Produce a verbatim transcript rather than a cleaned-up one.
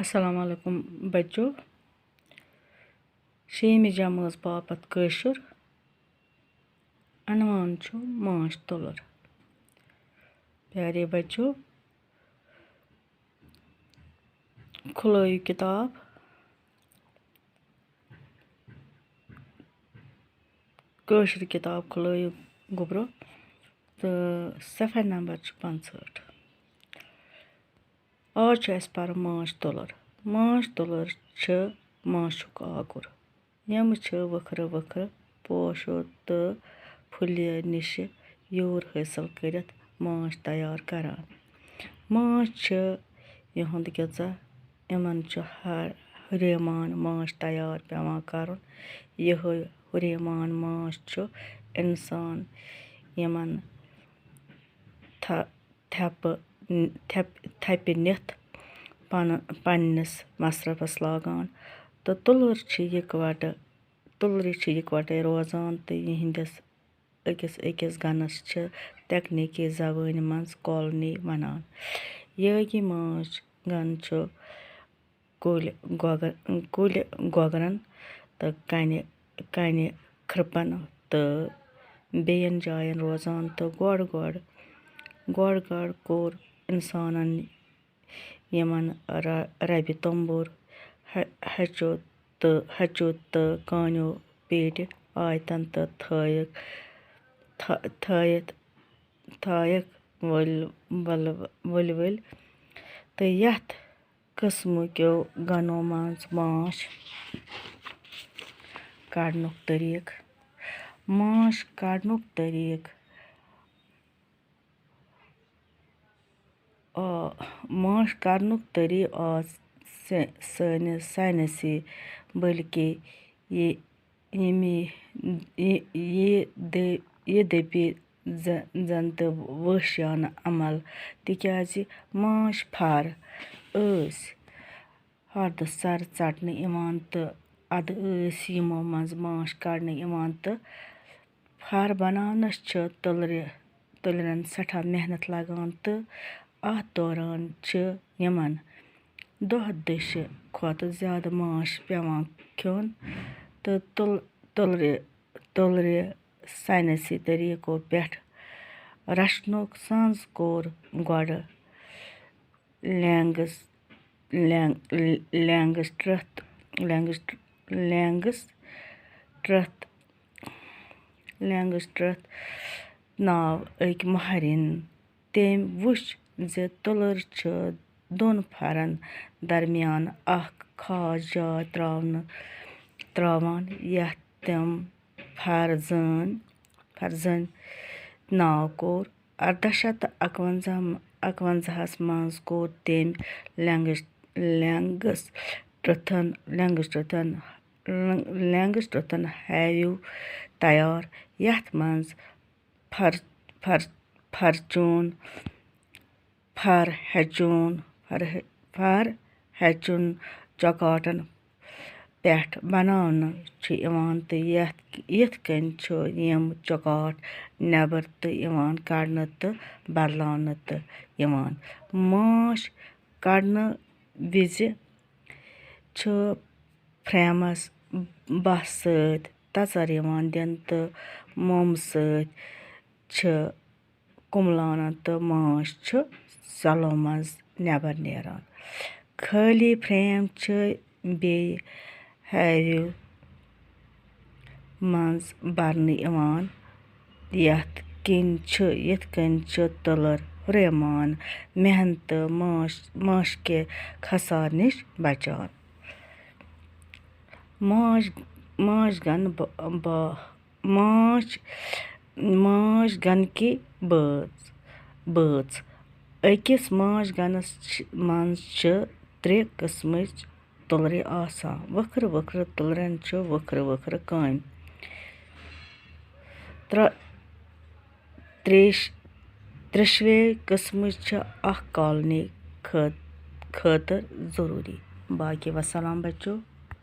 السلام علیکم بچو۔ شیٚیِمہِ جمٲژ باپتھ کٲشُر۔ عنوان چھُ ماچھ تُلُر۔ پیارے بچو، کھُلٲیِو کِتاب، کٲشِر کِتاب کھُلٲیِو گوٚبرو، تہٕ صفحہ نمبر چھُ پانٛژہٲٹھ۔ آز چھُ اَسہِ پَرُن ماچھ تُلُر۔ ماچھ تُلُر چھِ ماچھُک آگُر۔ یِم چھِ وٕکھرٕ وٕکھرٕ پوشو تہٕ پھُلیو نِشہِ یوٗر حٲصِل کٔرِتھ ماچھ تیار کران۔ ماچھ چھِ یِہُنٛد غذا۔ یِمَن چھُ ہر ہُریمان ماچھ تیار پٮ۪وان کرُن۔ یِہوٚے ہُریمان ماچھ چھُ اِنسان یِمَن تھَ-، تھٮ۪پہٕ، تھٮ۪پ-، تھَپہِ نِتھ پَنُن، پنٛنِس مصرفَس لاگان۔ تہٕ تُلُر چھِ یِکوَٹہٕ، تُلرِ چھِ یِکوَٹَے روزان تہٕ یِہِنٛدِس أکِس أکِس گَنَس چھِ تکنیٖکی زبٲنۍ منٛز کالنی وَنان۔ یٲگی ماچھ گَن چھُ کُلۍ گۄگہٕ-، کُلۍ گۄگرَن تہٕ کَنہِ، کَنہِ کھرٛپَن تہٕ بیٚیَن جایَن روزان تہٕ گۄڈٕ گۄڈٕ، گۄڈٕ گۄڈٕ کوٚر اِنسانَن یِمَن رَ-، رَبہِ توٚمبُر، ہَ-، ہَچو تہٕ، ہَچو تہٕ کانیو پیٹہِ آیتَن تہٕ تھٲیِکھ، تھٲ-، تھٲیِتھ، تھٲیِکھ ؤلۍ، ؤلۍ، ؤلۍ ؤلۍ۔ تہٕ یَتھ قٕسمہٕ کیو گَنو منٛز ماچھ کَڑنُک طریٖقہٕ۔ ماچھ کَڑنُک طریٖقہٕ، آ، ماچھ کَڑنُک طریٖقہٕ آو سٲ-، سٲنِس ساینَسٕے، بلکہِ یہِ ییٚمہِ یہِ، یہِ دٔ-، یہِ دٔپی زَ-، زَن تہٕ وٲشیانہٕ عمل، تِکیٛازِ ماچھ پھر ٲسۍ ہردٕ سر ژٹنہٕ یِوان تہٕ اَدٕ ٲسۍ یِمو منٛز ماچھ کڑنہٕ یِوان تہٕ پھر بناونَس چھِ تُلرِ، تُلرٮ۪ن سٮ۪ٹھاہ محنت لگان تہٕ اَتھ دوران چھِ یِمَن دۄہ دِشہِ کھۄتہٕ زیادٕ ماچھ پٮ۪وان کھیوٚن تہٕ تُل-، تُلرِ، تُلرِ ساینسی طریٖقو پٮ۪ٹھ رچھنُک سَنٛز کوٚر گۄڈٕ لینگس، لینگ-، لینگسٹرتھ، لینگسٹ-، لینگسٹرتھ، لینگسٹرتھ ناو أکۍ ماہرِن۔ تٔمۍ وُچھ زِ تُلر چھِ دۄن پھرن درمیان اکھ خاص جاے تراونہٕ، تراوان، یتھ تِم فرزٲنۍ، فرزٲنۍ ناو کوٚر۔ ارداہ شیٚتھ تہٕ اَکوَنزاہ، اَکوَنزاہَس منٛز کوٚر تٔمۍ لینگس-، لینگسٹرتھن، لینگسٹرتھن، لینگسٹرتھن ہیوِو تیار، یتھ منٛز فر-، فر-، فرچون، فر ہیچون، فر ہے-، فر ہیچون چوکاٹن پٮ۪ٹھ بناونہٕ چھُ یِوان تہٕ یتھ، یِتھ کٔنۍ چھُ یِم چوکاٹ نٮ۪بر تہٕ یِوان کڑنہٕ تہٕ بدلاونہٕ تہٕ یِوان۔ ماچھ کڑنہٕ وِزِ چھُ فریمس بس سۭتۍ تژر یِوان دِنہٕ تہٕ مومہٕ سۭتۍ چھِ کُملاونہٕ تہٕ ماچھ چھُ سیلو منٛز نٮ۪بر نیران۔ خٲلی فریم چھِ بیٚیہِ ہیوِو منٛز برنہٕ یِوان، یتھ کِنۍ چھُ، یِتھ کٔنۍ چھُ تُلر ہُریمان محنتہٕ ماچھ، ماچھ کہِ خسارٕ نِش بچان۔ ماچھ، ماچھ گن ب-، با-، ماچھ، ماچھ گنہٕ کہِ بٲژ، بٲژ۔ أکِس ماچھ گنس چھِ، منٛز چھِ ترٛےٚ قٕسمٕچ تُلرِ آسان۔ وٕکھرٕ وٕکھرٕ تُلرٮ۪ن چھُ وٕکھرٕ وٕکھرٕ کامہِ۔ ترٛ-، تریش-، ترٛیشوے قٕسمٕچ چھِ اکھ کالنی خٲ-، خٲطرٕ ضروٗری۔ باقی وسلام بچو۔